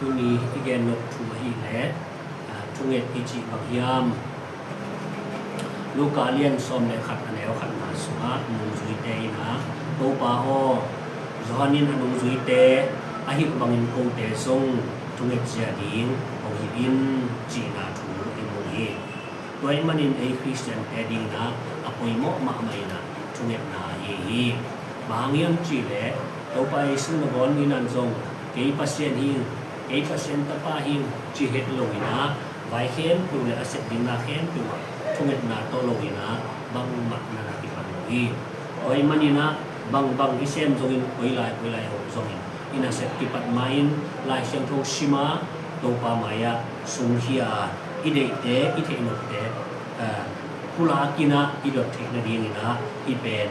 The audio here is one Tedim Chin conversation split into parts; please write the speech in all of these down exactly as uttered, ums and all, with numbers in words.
Tuni i gen nop thu ahih leh, ah, thunget i cih bang hiam? Luka lian sawm le khat, a neu khatna sungah nungzuite in ah, "Topa aw, Johan in a nungzuite a hilh bangin kote zong thunget zia ding hong hilh in," cihna thu i mu hi. Tua ahih manin ei Khristiante dingin ah a poimawh mahmah in ah thungetna ahi hi. Bang hang hiam cih leh, Topa Jesu na bawl ni in ah zong, "Kei Pasian hi ing, kei Pasian Tapa hi ing," ci het lo in ah, vai khempeuh le a sep ding na khempeuh ah thungetna tawh lo in ah bangmah na na kipan lo hi. Tua ahih manin ah bangbang i sem zongin, koi lai koi lai hawh zongin, i nasep kipat ma-in Lai Siangtho sim a, Topa mai-ah sungkhia a, i deihte, i theihnopte, eh, pulak in ah i dot theih nadingin ah hih pen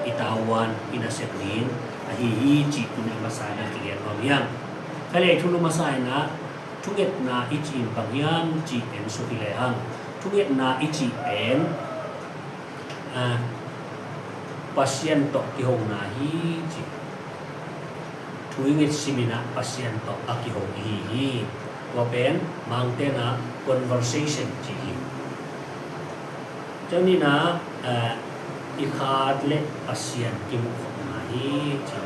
i tavuan, i nasep ding ahi hi cih tuni masa in ah kigen nuam hi hang. Kha lei thulu masa in ah thungetna i cih in bang hiam cih pen suk hi lehang, thungetna i cih pen, ah, Pasian tawh kihona hi ci. Thu i nget sim in ah Pasian tawh a kiho i hi hi. Tua pen Mangte in ah conversation ci hi. Tua ahih manin ah, eh, i kha le Pasian kimuhkhopna hi ci.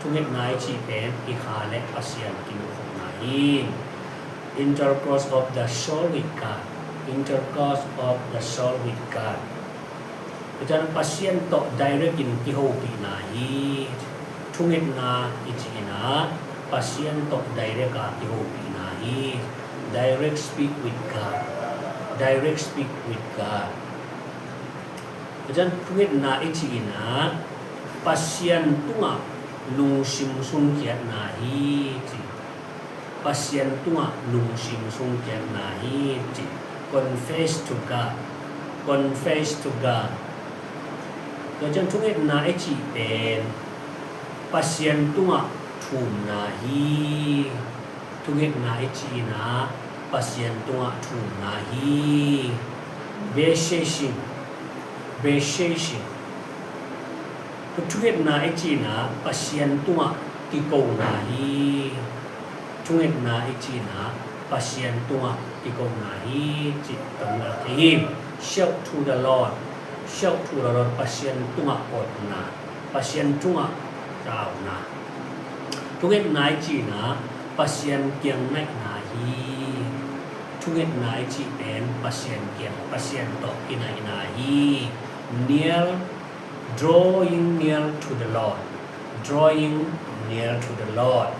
Thungetna i cih pen i kha le Pasian kimuhkhopna hi. Intercourse of the soul with God. Intercourse of the soul with God. Tua ciang Pasian tawh direct in kihopihna hi. Thungetna i cih in ah Pasian tawh direct a kihopihna hi. Direct speak with God. Direct speak with God. Tua ciang thungetna i cih in ah Pasian tungah lungsim sunkhiatna hi ci. Pasian tungah lungsim sunkhiatna hi ci. Confess to God. Confess to God. Tua ciang thungetna i cih pen Pasian tungah thumna hi. Thungetna i cih in ah Pasian tungah thumna hi. Besheshin. Besheshin. Thungetna i cih in ah Pasian tungah kikona hi. Thungetna i cih in ah Pasian tungah kikona hi cih tawh na thei hi. Shout to the Lord. Shout to the Lord. Pasian tungah kona. Pasian tungah rauna. Thungetna i cih in ah Pasian kiang naihna hi. Thungetna i cih pen Pasian kiang, Pasian tawh kinaihna hi. Near, drawing near to the Lord. Drawing near to the Lord.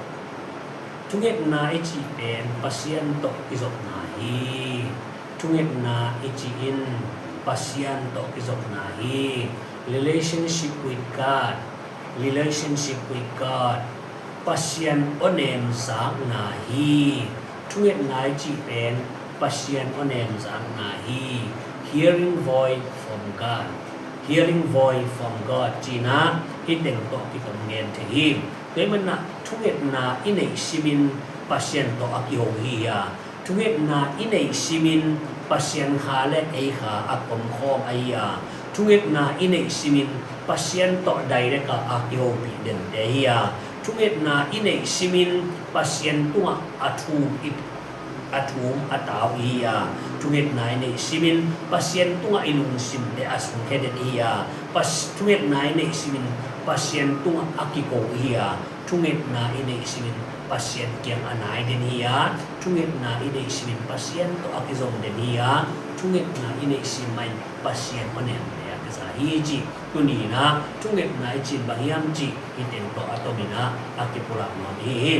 Thungetna i cih pen Pasian tawh kizopna hi. Thungetna i cih in Pasian tawh kizopna hi. Relationship with God. Relationship with God. Pasian awnem zakna hi. Thungetna i cih pen Pasian awnem zakna hi. Hearing voice from God. Hearing voice from God cih in ah hih teng tawh kitom gen thei hi. Tua ahih manin ah thungetna i neih simin Pasian tawh a kiho hi a, thungetna i neih simin Pasian kha le ei kha a komkhawm ahi a, thungetna i neih simin Pasian tawh direct a a kihopih dente hi a, thungetna i neih simin Pasian tungah a thum i, a thum a tau i hi a, thungetna i neih simin Pasian tungah i lungsimte a sungkhia den i hi a, Pas-, thungetna i neih simin Pasian tungah a kiko i hi a, thungetna i neih simin Pasian kiang a nai den hi a, thungetna i neih simin Pasian tawh a kizom den hi a, thungetna i neih sim mahin Pasian awnemte a kiza hi ci. Tuni in ah thungetna i cih in bang hiam cih hih teng tawh a tomin ah a kipulak nuam i hi hi.